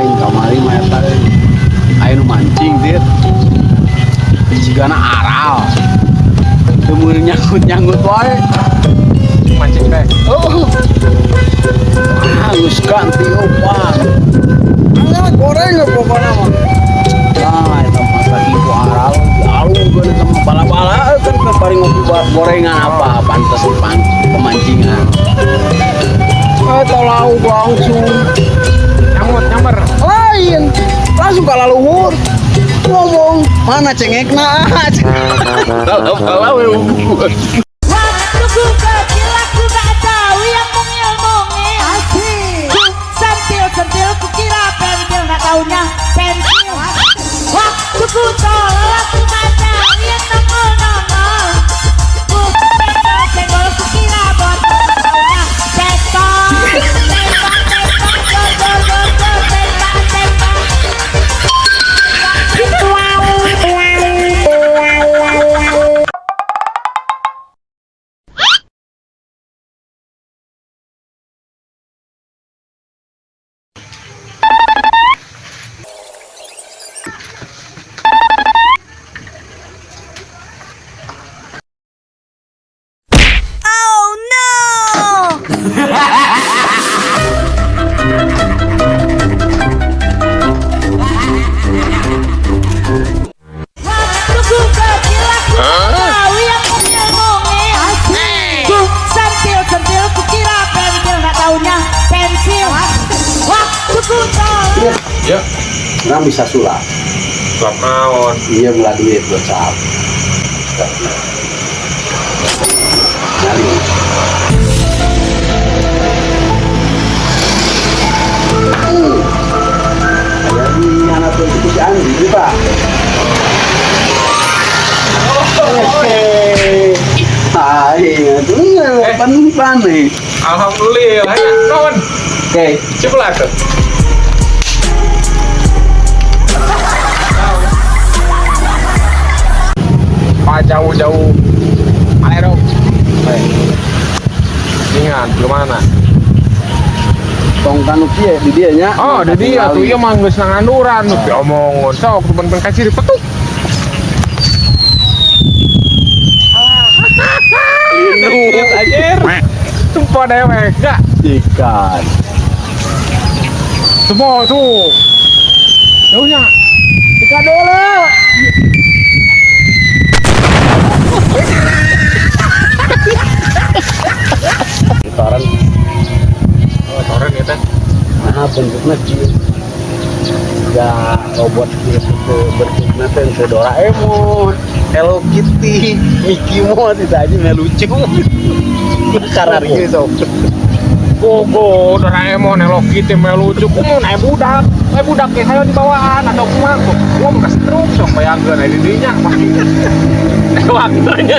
Aing kamari mah eta euy. Aya nu mancing dir. Jigana aral. Teu meuli nyanggut-nyanggut wae. Mancing teh. Oh. Ah, geus ganti opan. Ah, goreng ya pokoknya mah. Nah, eta mah lagi ku aral, dialungkeun eta mah bala-bala kan ke bari ngopi gorengan apa pantes pan pemancingan. Eta lauk langsung Nyamut, nyamber. Lain, langsung ke luhur ngomong mana cengekna. Bala-bala we unggul. Waktu ku kecil aku gak tahu yang mungil-mungil. Ku sentil-sentil ku kira pentil, gak taunya pensil. Waktu ku tolol aku gak tahu yang nongol-nongol. Ku senggol-senggol ku kira botol, gak taunya petol. Tembak, tembak, gor, gor, gor, gor, tembak, tembak. Oh no! Waktu ku kecil aku gak tahu yang mungil-mungil. Ku sentil-sentil ku kira pentil, gak taunya pensil. Waktu ku tolol. Ya, Orang bisa sulap. sulap naon? Iya, belah duit gocap. Nyali. Aya di anak tuh itu si Andi nih, Pak. Oke. Hai, itu pan nih. Alhamdulillah ya. Naon? Oke. Coba tuh. Pak jauh-jauh. Alero. Ingat, gimana? Tong kanu kieu di dieu nya. Oh, di dia tuh ieu mah geus nanganduran nu diomongon. Sok temen-temen kaciri petuk. Linu Anjir. Sumpah dewek, gak? Ikan. Semua tuh. Jauhnya. Ikan dulu. Toren. Oh, toren ya teh. Nah, bentuknya kieu. Ya robot kieu teh bentuknya teh teu Doraemon, Hello Kitty, Mickey Mouse itu aja mah lucu. Karar ieu sok. Gogo, Doraemon, Hello Kitty, mah lucu. Kumaha aya budak? Aya budak ge hayo dibawaan atau kumaha kok. Gua mah kestruk sok bayangkeun aya di dinya pasti. Waktunya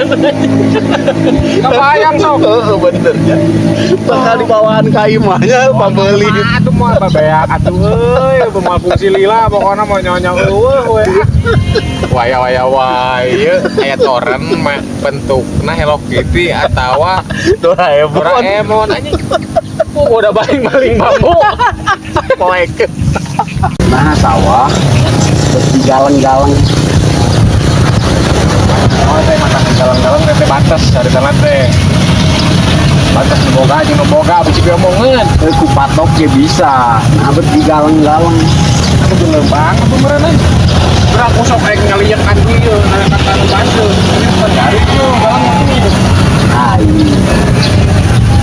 kebayang sok. Heeh, bener ya. Bakal dibawaan ka imahnya pambeli. Atuh moal babeak atuh euy, moal fungsi lila pokona mau nyonya eueuh we. Waya waya waya aya toren mah bentukna Hello Kitty atawa Doraemon. Doraemon anjing. Oh, udah baling-baling bambu. Poek. Nah, sawah terus digaleng-galeng. Oh, teh mata galeng-galeng teh batas dari tanah teh. Batas nu boga jeung nu boga bisi diomongeun. Eh, ku patok ge bisa. Nah, bet digaleng-galeng. Aku bener banget tuh meureun. Gerak ku sok rek ngalieukan ieu kana kata nu baseuh. Ini bukan garis ieu galeng tuh. Ai.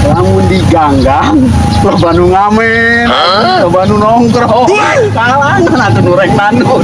Lamun diganggang, loba nu ngamen, loba nu nongkrong. Kalangan atuh nu rek nandur.